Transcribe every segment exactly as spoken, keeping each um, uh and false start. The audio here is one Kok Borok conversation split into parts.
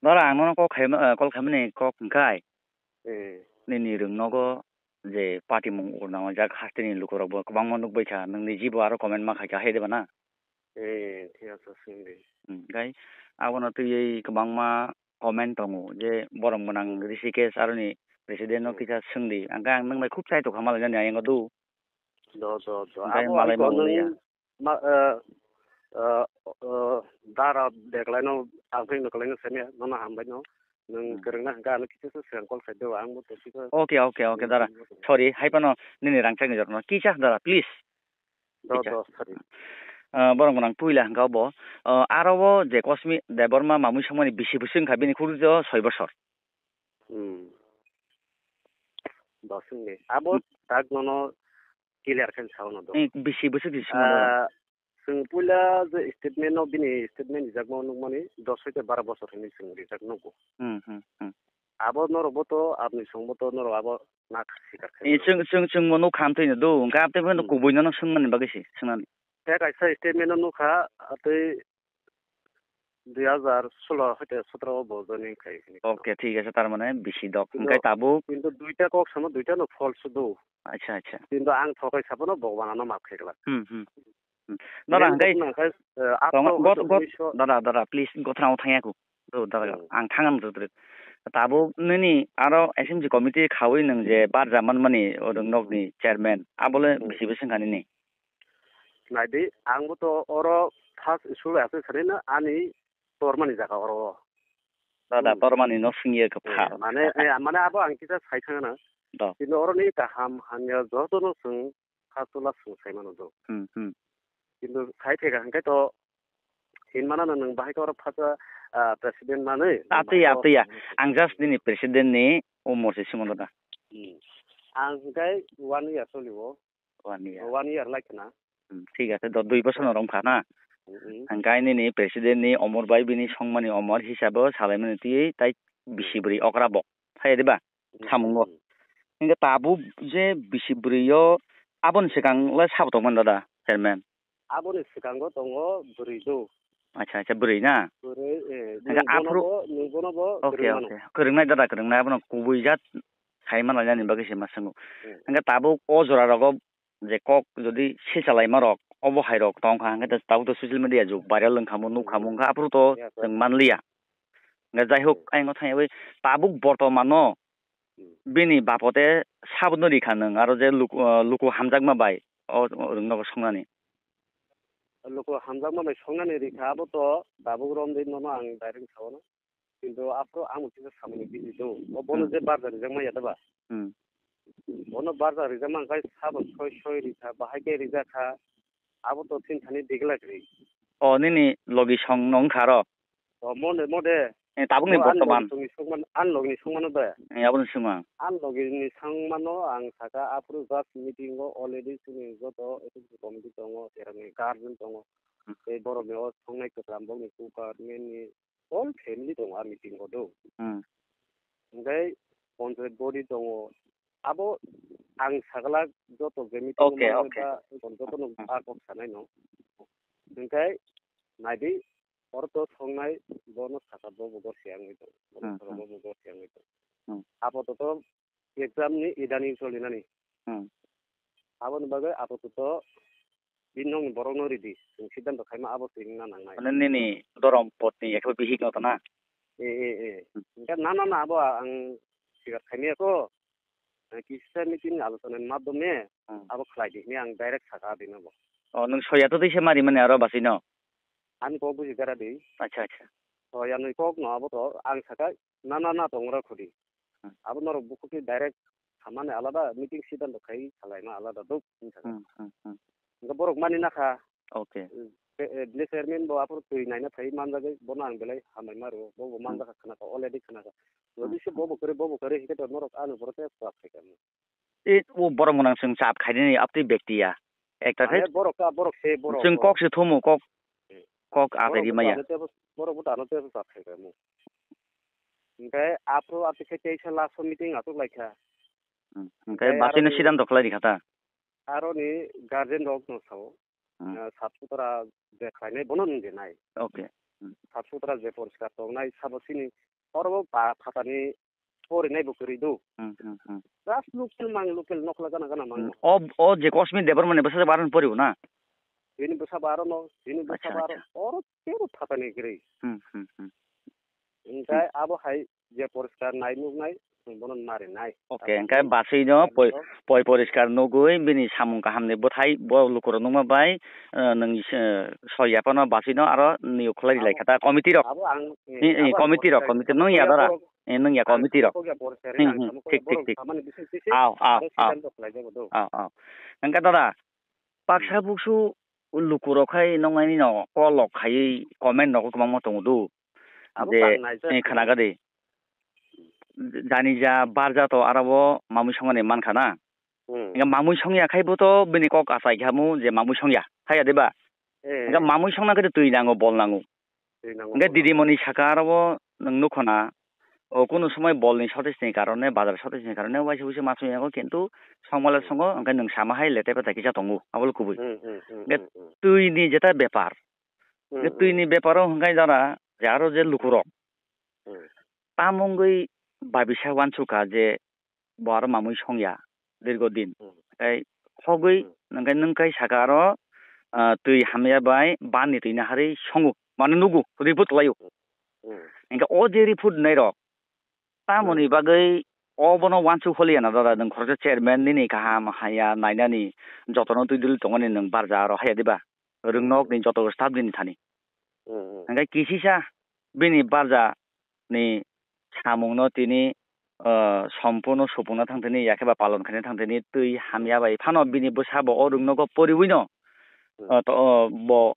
Dara, ang nono kok khaima, eh, call khaimani kok hwnkhe, eh, nini rwng nogo je party mung urnama jak hasteni lukurokbo kwbangma nukbaikha, nwng nijibo aro comment ma khaikha, hai diba na? Eh, thik ache, swngdi. Hmm, khai abono twiwi kwbangma comment tongo je borom gwnang Rishikesh aroni president no, hmm, kisa swngdi. Hwnkhe ang nwng bai khub chai tongkha malainani ayang o do. Do, do, do. Hwnkhe abo malai ai ma ko nung liya. Ma, eh, eh, eh, dara beklaino, ang phai no kwlaino sanya, nono hambai no. Nwng, hmm, kwrwngna hwnkhe ano kisa se swkang call khai do, ang bo tongsi ko. Okay, okay, okay, dara. Hmm. Sorry, hai phano nini rangchakni jotno. Kisa dara, please. Do, kisa. Do, sorry. Ah, borok gwnang puila hwnkha obo. Ah, aro o je Kosmi Debbarma mamui songmani bisi bwswk wngkha bini khurui o soi bosor. Hmm. Bosongni. Abo, hmm, tak nono clear khe sao no do. Eh, bisi bwswk si sima do. Ah, chwng puila je statement no, bini statement rijakma nukmani dos hoite baro bosor hinwi chwng rijak nugo. Hmm, hmm, hmm. Abo norok bo to, aboni song bo to norok abo na sikar khe. Eh, chwng, chwng, chwng bo nuk kha amtwi no do, hwnkhe amtwi phano, hmm, kubui no swngmani bagwi se, swngnani. Tei kaisa statement no nukha, tei dui hazar solo hoite sotro o bo joining khai hini. Okay, thik ase, tar mane bisi dok. Kintu, hwnkhe tabuk? Kintu duita kok samo, duita no false do. Acha, acha. Kintu ang thokai sabono Bhagwan ano maaf khai glak. Hmm, hmm. Hmm. Dada, hwnkhe, eh, tongo, atro got-, hoito got-, unisho. Dada, dada, please, gothorao thangya kho. Do, dada, hmm, ang thangam jodre. Tabuk nini aro S M C committee khawi nwng je barja manmani, o nwng nokni chairman, abole, hmm, bisi bisi wngkha nini? Naidi, ang bo to oro first school ase sari na ani tormani jaga oro. Dada, hmm, tormani no singye khe, eh, pha. Mane, eh, mane abo ang kisa sai thangna. Do. Kintu oro ni kaham hamya joto no swng kha chwla swng sai mano do. Hmm, hmm. Kintu sai thega hwnkhe to hin mana no nwng bahai khe oro phacha, ah, president manwi. Abtwi ya, abtwi ya. Ang just nini president ni umor se simo da. Hmm. Ang hwnkhe one year choli o. One year. One year lai khna. Hmm, thik ase, do, dui bosor no rwng kha na. Hmm, hmm. Hwnkhe nini president ni omor bai bini songmani omor hisabo salaimani twi tai bisi bwrwi okra bo. Phai diba? Hmm, samungo. Hmm. Hingke tabuk je bisi bwrwi o aboni swkang le sabo tongmani dada, chairman? Aboni swkango tongo bwrwi do. Acha, acha, bwrwi na? Bwrwi, eh, hingke nwng bono aphuru bo, nwng bono bo, okay, kwrwng mano. Okay. Kwrwngnai dada, kwrwngnai, abono kubui jat sai mana jani bagwi se ma swngo. Hmm. Hingke tabuk o jora rogo je kok jodi silsa laima rok, obo hai rok tong kha, hingke tabuk to social media jug viral wng kha mo, nuk kha mo, hmm, hingke aphuru to, yeah, sir, chwng man liya. Hingke jai hok, hmm, ayang o thang yawi tabuk bortoman no, hmm, bini bapote sabo no rikha nwng, aro je luk-, ah, luku hamjakma bai o, o rwng nogo songnani. Luku hamjakma bai songnani rikha, abo to tabuk romdi nono ang direct sao no. Kintu aphuru ang bo kisa samani busy do. O bono, hmm, je barja rijakma ya da ba? Hmm. Bono barja rijakma hwnkhe sabo soi soi rikha, bahai khe rijakha. Abo to thini thani declare ri. O nini logi song no wngkha ro? O mode, mode. Eh, tabukni bortoman. Ani logi songmano de. Eh, aboni songma. Ani logi ni songmano ang saka aphuru just meeting o already chini joto committee tongo, terani guardian tongo. Hmm. Tei borok ni o songnai kwcham bokni kukarmeni all family tongo a meeting o do. Hmm. Hingke panchayat body tongo. Abo ang saglak joto je meeting o, okay, manai, okay, ba joto no, hmm, a kok sanai no. Hingke naidi oro to songnai bono saka bobo gor siyangwi tong. Bono, hmm, saka, hmm, bobo gor siyangwi tong. Hmm. Apato to exam ni idani cholinani. Hmm. Aboni bagwi apato to bini nokni borokno ridi, chwng siddhanto khaima abo twi wngna nangnai. Mane nini dorom potni ekhe bihik no tana? Eh, eh, eh. Hmm. Hingke na, na, na, abo ang sikar khaimaya kho. Kisa meeting alochonani madhyome, hmm, abo khlai di hwnwi ang direct saka abini bo. O, nwng soya to tei se mari mani aro bachai no? Ani kok buji gara di. Acha, acha. Soya nwi kok no abo to ang saka, na, na, na, tongra khudi. Hmm. Abo norok bukhuk khe direct samani alada, meeting siddhanto khai salaima alada duk, wngkha. Hmm, hmm, hmm. Hingke borok mani nakha. Okay. Eh, eh, village chairman bo aphuru twi naina phai manjagwi, bono ang belai hambai ma rwo, bo bo, hmm, manjakha khna kha, already khna kha. Hmm, jodi se, hmm, bo bo kwrwi, bo bo kwrwi hingke to norok ano borok tei swk khai kha. E, o borok mwnang chwng chap khainani aptwi bekti ya. Ekta mane khe borok ka, borok se, borok, chwng borok. Kok se thumu, kok, hmm, kok borok achaidi maya. Ano tebo, borok bo ano tebo chap khai kha mo. Hingke aphuru aphikhe teisa last o meeting achuk lai kha. Hmm, hingke, hingke bachai no aro siddhanto khlai ri kha ta? Aro ni guardian rok no sao. Hmm. Ah, sat sutara je khlai nai bono nung je nai. Okay. Hmm. Sap sutra je poriskar tongnai, sabo chini oro bo pa-, phatani porinai bo kwrwi do. Hmm, hmm, hmm. Just local mang, local nokla gana gana mang. Hmm. O, o je Kosmi Debbarmani bwsa ba aron poribo na? Bini bwsa ba arono, bini bwsa Acha, ba aro, acha. Oro tebo phatani kwrwi. Hmm, hmm, hmm. Hingkhe abo hai je poriskar nai nuknai, chwng bono marinai. Okay, hingkhe basui no poi, poi poriskar nugui bini samung kaham ni bwthai bo lukurok nukma bai, eh, nwng, eh, soi yaphano basui no aro niyok khlai rilai kha ta committee rok. Abo ang, eh, Ni, ni, abo ang committee rok, poriskar committee nung ya dara. Ang Eh, nung ya ang committee rok. Samung ya poriskar Hmm, ang hmm, samung thik, thik, borok thik. Samani bising sisi Ao, ao, aro ao. Siddhanto khlai jago do. Ao, ao. Hingkhe dara, baksa Hmm. buksu lukurok khai noknai no call rok khaiwi comment rok kwbangma tongo do. Abo Je, bang naijak eh, khe. Khana gadi. Jani ja barja to aro bo mamui songmani mankha na. Hmm. Hingkhe mamui songya khai bo to bini kok achai khamu je mamui songya. Haya de ba? Eh. Hingkhe mamui songna khe twi nango, bol nango. Twi nango, Hingkhe bol nango. Didimoni saka aro bo nwng nukho na. O kunu somoi bol ni shortage ni karone, bazar shortage ni karone waisa waisa ma songya kho, kintu songmale Hmm. songo, hingkhe nwng sama hai lete pete kisa tongo, abo le kubui. Hmm, hmm, hmm, Hingkhe hmm, hmm. Twi ni jeta bepar. Hmm, Hingkhe twi hmm. Ni bepar o hingkhe jara, je aro je lukurok. Hmm. Tamungwi babisa wansukha je bo aro mamui songya dirgo din. Hmm. Tei khogwi Hmm. hwnkhe nwng kai saka aro, ah, twi hamya bai ban ni twi naharwi songo, mane nugo, report khlaio. Hmm. Hwnkhe o je report nairok, tamoni Hmm. Bagwi obono wansuk holiya na dada, nwng khoroksa chairman nini kaham haya nainani jotono twi duli tongmani nwng barja aro haya diba? Rwngnok ni joto staff nini thani. Hmm, hmm. Hwnkhe kisisa bini barja ni samungno tini, ah, sompurno supungna thangthani, yakhe ba palon khaina thangthani twi hamya bai phano bini bwsa bo o rwngnogo poriwi no, Hmm. ah, to, oh, bo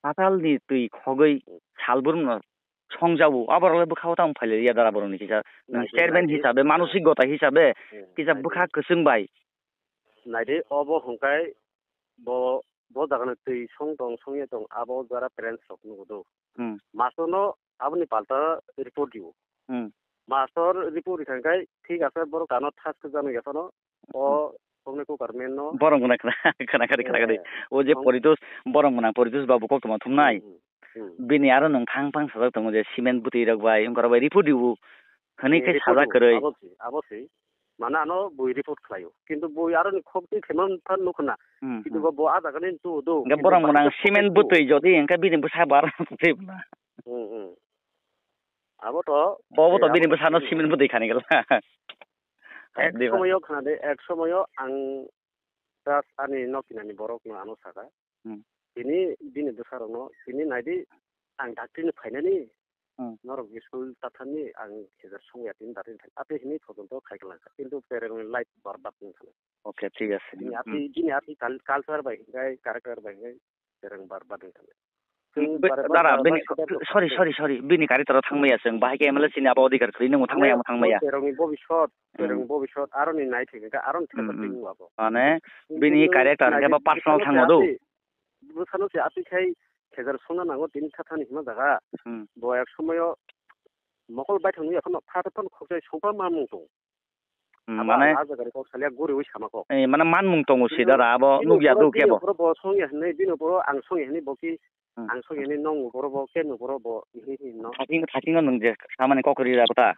patal ni twi khogwi Hmm. salbrum no songjago. Aborok le bwkha o tamo phailaiya dara borok ni kisa. Nwng Naidi, chairman naidi. Hisabe, manosik gota hisabe Hmm, kisa naidi. Bwkha kwchwng bai. Naidi, obo hwnkhe bo, bo jaga ni twi song tong, songya tong, abo jara parents rok nugo do. Hmm. Master no aboni palta report dio. Hmm. Master report rikha khai, thik ase, borok ano thas khe jano yaphano, o Hmm. songni kukarmen no. Borok gwnang khna, khna khadi, khna khadi. Eh, O je song- Poritos, borok gwnang Poritos babu koktwma thumnai. Hmm, hmm, hmm. Bini aro nwng thang phang sajak tongo je cement bwtwi rok bai, wngkha rok bai report dio. Hwnwi Eh, khe report sajak dio. Kwrwi. Abo si, abo si. Mane ano bui report khlaio. Kintu bui aroni khok twi khaimani phan nukho na. Hmm, Kintu hmm. Bo, bo a jaga ni tu do. Hingke kintu borok mwnang bangsa cement khok twi bwtwi jodi hingke bini bwsa bar twi bwla. Hmm, hmm. Abo to, Bo bo to eh, bini abo to bwsano hmm. Cement bwtwi khani gela. Ek somoyo khna de, ek somoyo ang just ani nok kinani borok no ano saka. Hmm. Tini bini bwsarokno, tini naidi, ang dakti ni phainani, Hmm. Norok school tathani ang hejar songya tini dakti ni phai. Ate hini photon to khai kalang kha. Kintu pereng ni life barbat wng thani. Okay, thik ase. Bini Hmm. ati, bini ati kal-, culture bai hingai, character bai hingai, pereng barbat wng thani. Chwng Be-, bareng dara, bareng bini, bareng sorry, sorry, sorry, bini kari toro thangmaya chwng, bahai khe M L A chini abo odhikar kwrwi, nungbo thangmaya, amo thangmaya. Terongni bobisot, Hmm. Terongni bobisot, aroni naithok hwnkhe aroni Hmm, thepa hmm. Twi abo. Mane, bini character hwnkhe bo personal thango do. Bwsano se ati khai khejar songna nango tini thathani hima jaga. Hmm. Bo ek somoyo mokol baithang nwi akhano phatha phano khokjai songpa mamung tong. Hmm, abo mane ang a jaga ni kok salia guriwi sama kok. Eh, mane manmung tongo si dara abo nukya do kebo. Bini uporo bo songya hinwi, bini uporo ang songya hinwi bo ki Hmm. Ang songya hinwi nong uporo bo, ken uporo bo, hinwi hinwi no. Thakino, thakino nwng je samani kok rira bwta.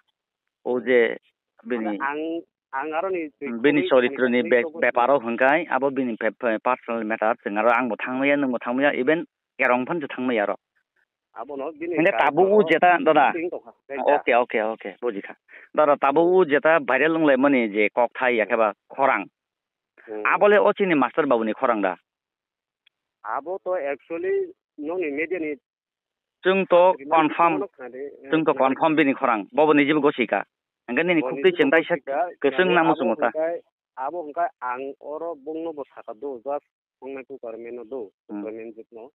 O je bini, Mane ang, ang aroni twi hmm, bini khogwi choritroni ani be-, twi beparo hwnkhe abo bini pe-, pe-, personal matter, chwng aro angbo thangmaya, nwngbo thangmaya, even kerong phan se thangmaya aro. Abono bini Hwnkhe tabuk o jeta, dada. Tongkha, tei da. Okay, okay, okay, bujikha. Dada, tabuk o jeta viral wnglaimani je kokthai, hmm, yakhe ba khorang. Hmm. Abole o chini master babu ni khorang da? Abo to actually nokni media ni Chwng to confirm, chwng to confirm bini khorang. Bobo nijibo gosika. Hwnkhe nini khuktwi chwng taisa kwchwng namo chwngno ta. Abo hwnkhe ang oro bongno bo saka do, just wngnai kukarmeno do, hmm, kukarmen jikno.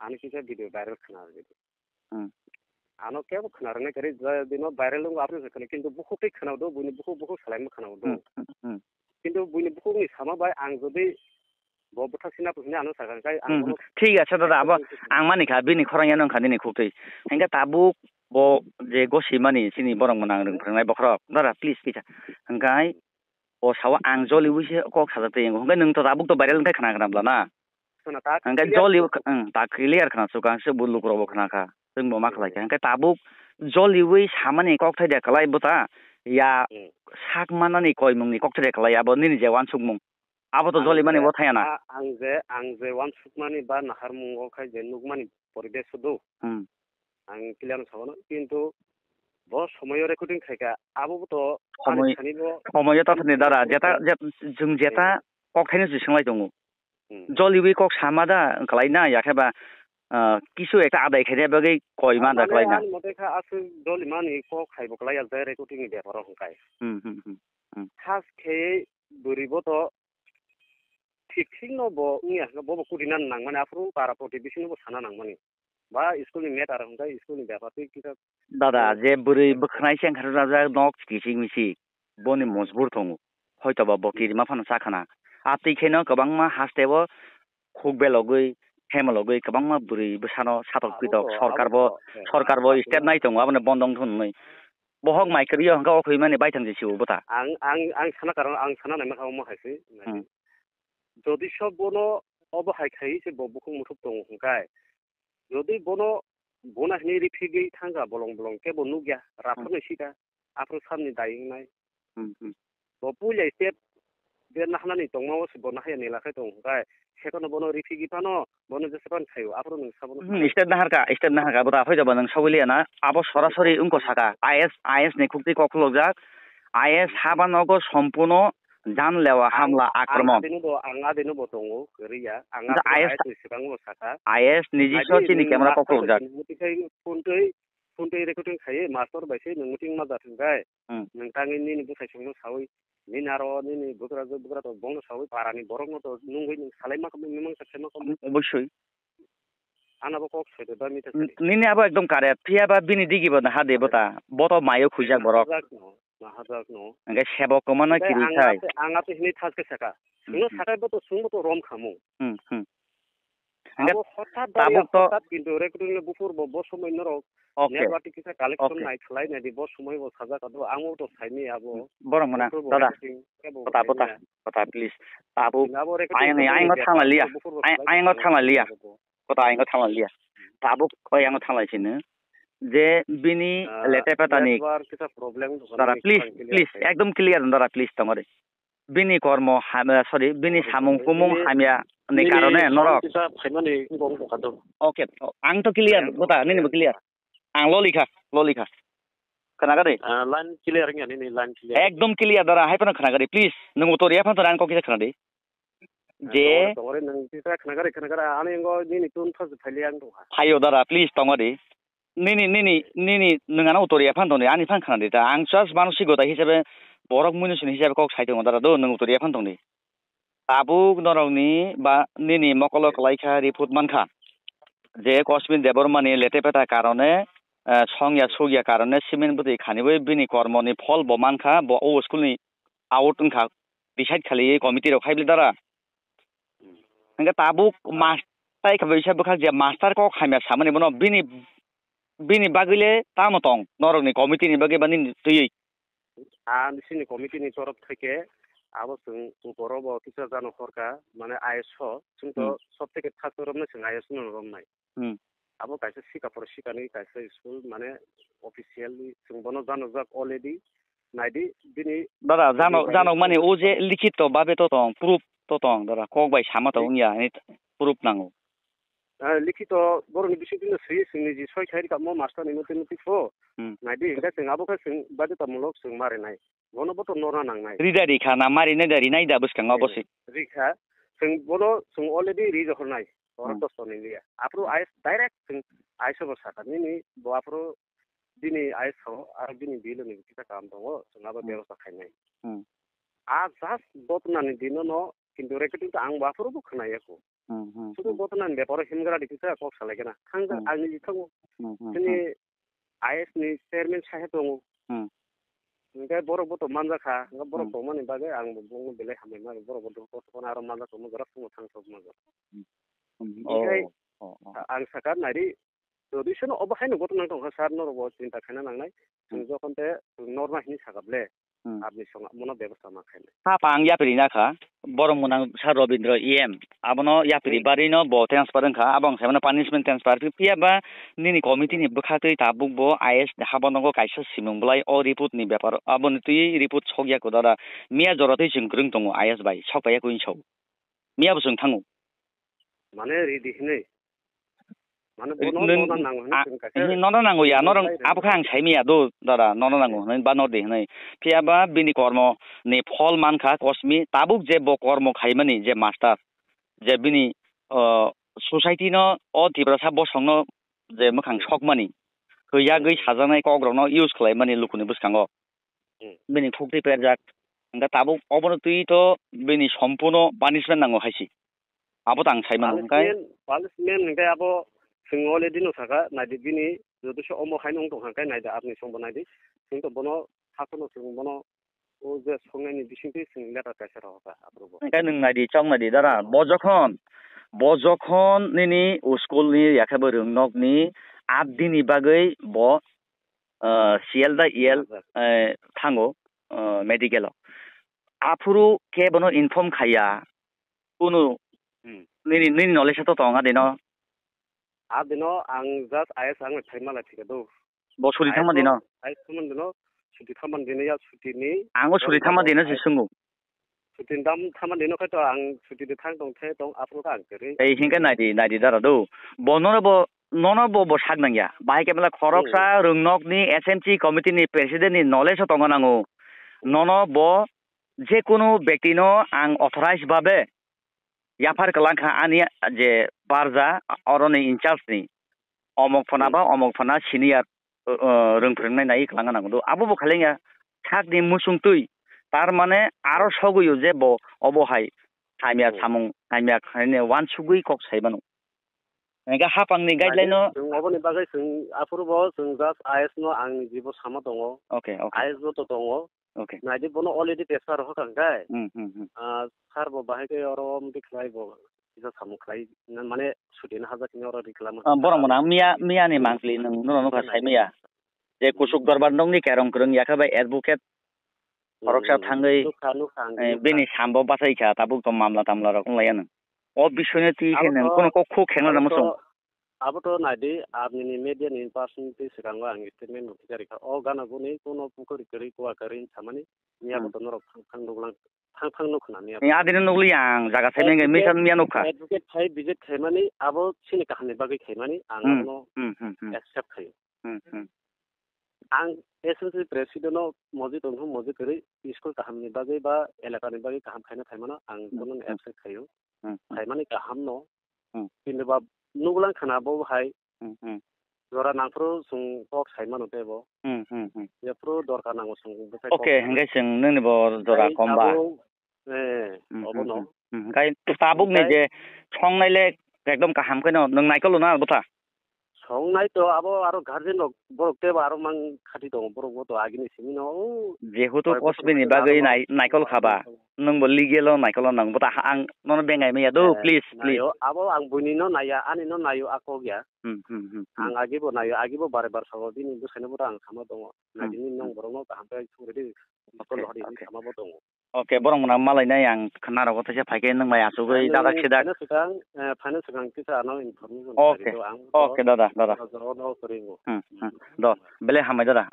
Ani kisa video viral khna rwdi. Hmm. Ano kebo khna rwnai kwrwi, je dino viral wngwi upload khaikha, kintu bukhuk tei khna do, buini bukhuk, bukhuk salaima khna do. Hmm, hmm, hmm. Kintu buini bukhukni sama bai ang jodi bo bwthak sina hinwi ano sakha, hwnkhe ang hmm, bono hmm. Thik ase dada, abo ang mani kha, bini khorang yano wngkha nini khuktwi. Hwnkhe tabuk bo je gosimani chini borok mwnang rwng phwrwngnai bokhorok, dada, please kisa. Hwnkhe o sao ang joliwi se kok sajak tei, hwnkhe nwng to tabuk to viral wngkhe khna khna bwla na. Khna ta hwnkhe clear joli khna. Ang ta clear khna sukha, ang se bo lukurokbo khna kha, chwngbo ma khlai kha. Hmm. Hwnkhe tabuk joliwi samani kokthai de kwlai bwta, ya Hmm. sak manani koimungni kokthai de kwlai, abo nini je uansukmung, abo to Ang jolimani je, bo thaya na. A-, ang je, ang je uansukmani ba naharmungo khai je nukmani poribesh do. Hmm. Ang clear no sabo no, kintu bo somoyo recording khaika, abo bo to ani Somoi, thani bo somoyo ta thani dara, jeta, jet-, jwng jeta Hmm. kok thaino si swnglai tongo. Hmm. Joliwi kok sama da wngklai na, ya khe ba, ah, kisu ekta adai khaina bagwi koi ma da Mane kwlai na. Ani mote kha aswk jolimani kok hai bo kwlai ya je recording ni beparo hwnkhe. Hmm, hmm, hmm, hmm. Khas khe bwrwi bo to thik thik no bo wngya hwnkhe bo bo kudina nangmani aphuru para proti bisingo bo sana nangmani. Ba school ni matter hwnkhe school ni bepar twi kisa Dada, Hmm. je bwrwi bwkhwnai se wngkha rwjak nok kiching miching, boni mojbur tongo. Hoito ba bo Hmm. kirima phano cha khana. Atwi kheno kwbangma haste o khuk belogwi, hemologwi kwbangma bwrwi bwsano satok Abo pitok to, sorkar abo bo, to, eh, sorkar bo abo step to. Nai tongo, abono bondo wngthun hwnwi. Bohok Hmm. Mai kwrwi o hwnkhe o khwi mani baithang je sibo bwta. Ang, ang, ang sana karon, ang sana naima kha omo hai se. Hmm. Jodi so bono obo hai khai se bo bukhuk muthuk tongo hwnkhe, jodi bono bona hwnwi rifrigwi thangkha bolong bolong kebo nukya, Hmm. Raphano sika, aphuru samni dai wngnai. Hmm, hmm. Bo puila step je nahanani tongma o se bo nahaya nela khai tongo hwnkhe, sekono bono rifrigwi phano bono jesa phano khaio, aphuru nwng sabono Hmm, khaio. Step naharka, step naharka, bo ta phai jaba nwng sogwi liya na, abo sorasori wngkha saka, I S, I S ni khukti kok khulokjak, I S haba nogo sompuno Janlewa hamla akromon. Ang adino bo, ang adino bo tongo, kwrwi ya. Ang Hwnkhe adino I S I S ni swkango saka. I S ni jiso Naidi chini nwng camera master kok bai rwjak. Nwng muti khai phone twi, phone twi recording khaiwi master bai se nwng muting ma jathwng bai. Hmm. Nwng tangwi nini bwsai songno sawi, nini aro nini bwkra bwkra to bongno sawi parani borokno to nungwi nwng salai ma kamo, mimang sa khaima kamo. Obosoi. Ano bo kok soi de ba mita N-, sari. Nini abo ekdom correct. Phiya ba bini digi bo naha de bota. Boto mayo khujak borok. Nahajak no, nahajak no. Hwnkhe sebok kwmano Hwnkhe kiri ang sai. Ate, ang ate hini thas khe saka. Hmm, Sungno hmm. Sakai bo to sungbo to rom khamu. Hmm, hmm. Hwnkhe Abo hothat tabuk daria to hothat kintu recording no buphur bo, bo somoi norok Okay. Network kisa collection Okay. Nai khlai nai di bo somoi bo sajak ado ang to saini abo. Borok mona, Buphur bo dada. Recording kebo Kota, kota, khaina. Kota, please. Tabuk. Abo recording Ayang ni, khaina ayang no dia thangla liya. Buphur bo Ay-, khlai ayang no khaina thangla liya. Abo. Kota ayang thangla liya. Tabuk koi ayang thangla sini. Je bini Ah, lete petani. Network kisa problem dukha Dara, nini please, khang clear please, khai. Ekdom clear dara, please, tongori. Bini kormo hamya, sorry, bini samung humung hamya ni karone norok. Kisa phaimani wngkha do. Okay, ang to clear, bota, nini bo clear. Ang lolikha, lolikha. Khna gari. Ah, line clear wngya nini, line clear. Ekdom clear dara, hai phano khna gari, please. Nung utor ya phano ang kok kisa khna di. Je. Tongore, tongore, nwng tisa khna gari, khna gari, ani ngo nini tun thos phali ang tongkha. Phaio dara, please, tongori. Nini, nini, nini, nwng ano utori aphan tongdi, ani phan khna di ta. Ang just manusigota hisabe, borok muinusini hisabe kok sai tongo dara do, nwng utori aphan tongdi. Tabuk norokni ba nini mokolo kwlai kha, report man kha. Je Kosmin Debbarmani lete peta karone, eh, songya sugya karone cement bwtwi khaniwi bini kormoni phol bo man kha, bo o school ni out wngkha, decide khaliwi committee rok hai bwle dara. Hwnkhe tabuk mas-, tai khe bisa bwkhak je master kok hamya samani bono bini, bini bagwi le tamo tong norokni committee ni bagwi ba nini twiwi? A, chini committee ni torof theke abo chwng uporo bo kisa jano horka, mane I S o, chwng to Hmm. Sob theke first romnai chwng I S no romnai. Hmm. Abo kaisa sika pore sikani kaisa school, mane officially chwng bono janojak already. Naidi bini Dada, jano, bini janok mani o je likhito babe to tong, proof to tong, dada, kok bai sama to Li- wngya, ani proof nango. Ah, likhito borokni bisingtwi no swi, chwngni ji soi khai rikamo master ni motwi motwi pho. Hmm. Naidi, hingke chwng abo khe chwng baidhotamulok chwng ma rinai. Bono bo to norna nangnai. Rida rikha na, ma rinai da, rinai da bwskango bo Eh, se. Rikha, chwng bono chwng already ri rohornai. Oro Hmm. Dosto ni liya. Aphuru Hmm. I S direct chwng I S o bo sakha. Nini bo aphuru bini I S o, aro bini bill ni kisa kam tongo, chwng abo Hmm. Bebosta khainai. Hmm. A just dotna ni dino no, kintu recording to ang bo aphuru bo khwnaya kho. Hmm, hmm, Sudu hmm. Dotna ni beparo himgra di kisa kok salai kana. Thang Hmm. Ang ni thango. Hmm, hmm, Chini hmm. I S ni chairman sahe tongo. Hmm. Hingke borok bo to manjakha, hingke borok Hmm. tongmani bagwi ang bo bongno belai hambai ma, borok bo dukhu kosto phano aro manjak tongma jora phungo thang sok manjak. Hmm. Hmm. Hingke Oh, oh, oh. Ang sakha nari, jodi sono obo haino gotna tongkha sir, norok bo chinta khaina nangnai. Hmm. Chwng jokhon te norma hini sakha ble. Hmm. Apni song mono bebostha ma khainai. Hapha ang yapri na kha, borok mwnang sa Robindra E M, abono yapri Hmm. bari no bo transfer wngkha, abo ang saimano punishment transfer, phiya ba nini committee ni bwkha twi tabuk bo I S ni habo nogo kaisa simung bwlai o report ni bepar, aboni twi report sok ya kudara, miya jora twi chwng kwrwng tongo I S bai, sok paiya kuin sok. Miya bo chwng thango. Mane ridi hinwi. Mane bono Nung- nona nango hinwi a- chwng kaisa hinwi nono nango ya, nung norong nai ridi. Abo khe ang saimiya do, dada, nono nango hinwi ba norde hinwi. Phiya ba bini kormo ni phol mankha kosmi, tabuk je bo kormo khaimani je master, je bini, o, society no, o Tiprasa bosong no je mwkhang Hmm. sokmani, hwiyagwi Hmm. sajaknai kok rokno use khlaimani lukuni bwskango. Hmm. Bini khukti perjak. Hingkhe tabuk obono twi to bini sompuno punishment nango haisi. Abo tang sai mano hingkhe. Punishment, punishment hingkhe abo chwng already no saka, naidi bini joto se omo haino wng tong hingkhe naidi apni songbo naidi. Chwng to bono hakono chwng bono o je songnaini bisingtwi chwng letter kaisa rohorkha aphuru bo. Hingkhe nwng naidi, chong naidi dara, bo jokhon, bo jokhon nini school ni yakhe bo rwngnokni at dini bagwi bo ah, C L da E L, Acha. Eh, thango, ah, medical o. Aphuru khe bono inform khaiya, kunu Hmm. nini, nini knowledge to tonga dino. A dino ang just I S ang thai mala thika do. Bo suri thangma dino. I S thangma dino, suti thangma dino ya suti ni. Ang o suri thangma dino si sungu. Sutin dam thama dino khe to ang suti de thang tong the tong aphuru khe ang kwrwi. Ei hingke naidi, naidi dara do. Bo nono bo, nono bo, bo sak nangya. Bahai khe bela khoroksa Hmm. rwngnokni S M C committee ni president ni knowledge o tongo nango. Nono bo je kunu bekti no ang authorize babe yaphar kwlang kha ani je barja oro ni in charge ni. Omok phana Hmm. ba omok phana senior, uh, uh, rwng phwrwngnai nai kwlangna nango do. Abo bo khailengya sakni muchung twi. Tar mane aro sogwi o je bo obo hai hamya Hmm. samung, hamya khaine wansugwi kok sai mano. Hingke hapang ni guideline no Chwng oboni bagwi chwng aphuru bo chwng just I S no ang jibo sama tongo. Okay, okay. I S bo to tongo. Okay. Naidi bono already transfer rohor kha hingkai. Hmm, hmm, hmm. Ah, sir bo bahai khe oro mudi khlai bo kisa samung khlai na mane suti na hajak ni oro ri khlama. Ah, borok mona miya, miya ni mangpli nung nono nukha sai miya. Je kusuk dorbar nokni kerong kwrwng yakha bai advocate khoroksa Hmm, thangwi, nukha, nukha ang eh, nukha. Bini sambo bachai kha tabuk to mamla tamla rok wng laiya nung. O bisoi no twi khe Abo nung to, kono kok khuk khengla abo namo to, chwng. Abo to naidi, abnini media ni person twi swkango ang statement rok kisa rikha. O gana guni kono pukhuri kwrwi kuwa kwrwi samani, miya Hmm. bo to norok thang thang nuklang, thang thang nuk khna miya bo. Eh, adini nukli ang jaga sai mengge Advocate, misan miya nukha. Advocate khai visit khaimani, abo chini kaham ni bagwi khaimani, ang Hmm, abono hmm, hmm, hmm. Accept khayo. Hmm, hmm. Ang S M C president no moji tongthok moji kwrwi school kaham ni bagwi ba elaka ni bagwi kaham khaina phaimano ang Hmm, bono hmm. Accept khayo. Hmm, hmm. Phaimani kaham no. Hmm. Kintu ba nuklang khna bo hai Hmm, hmm. Jora nangphuru chwng kok sai mano tei bo. Hmm, hmm, hmm. Jephuru dorkar nango chwng bwsai kok Okay, sai. Hingke chwng nini bo jora Tei kom ba? Abo, eh, Hmm, obo hmm, no. Hmm, hmm. Hingke tabuk ni Hingke je songnai le ekdom kaham khe no nwng naikol na bwtha? Songnai to abo aro guardian rok borok tei bo aro mang khati tongo borok bo to agini simi no. Jehetu Aro kosbini tongo bagwi aro nai-, naikol khaba. Nwng bo legal o naikol o nang bwtha ha-, ang nono bengai maya do, Eh, please, please. Nayo, abo ang buini no naiya, ani no nayo a kok ya. Hmm, hmm, hmm, hmm. Ang agi bo nayo, agi bo bare bar sago, bini bwsai no bo ang sama tongo. Hmm, Nagini hmm. Nong borok no kaham khe sung rwdi, Okay, call hori okay. Sama bo tongo. Okay, borok mwnang malai nai ang khna rogo teisa phai khe nwng bai achugwi dada kheda. Phaina swkang, eh, phaina swkang kisa ano information Okay. Kari do ang. Okay, dada, dada. Jora no kwrwi bo. Hmm, hmm. Do, bele hambai dada.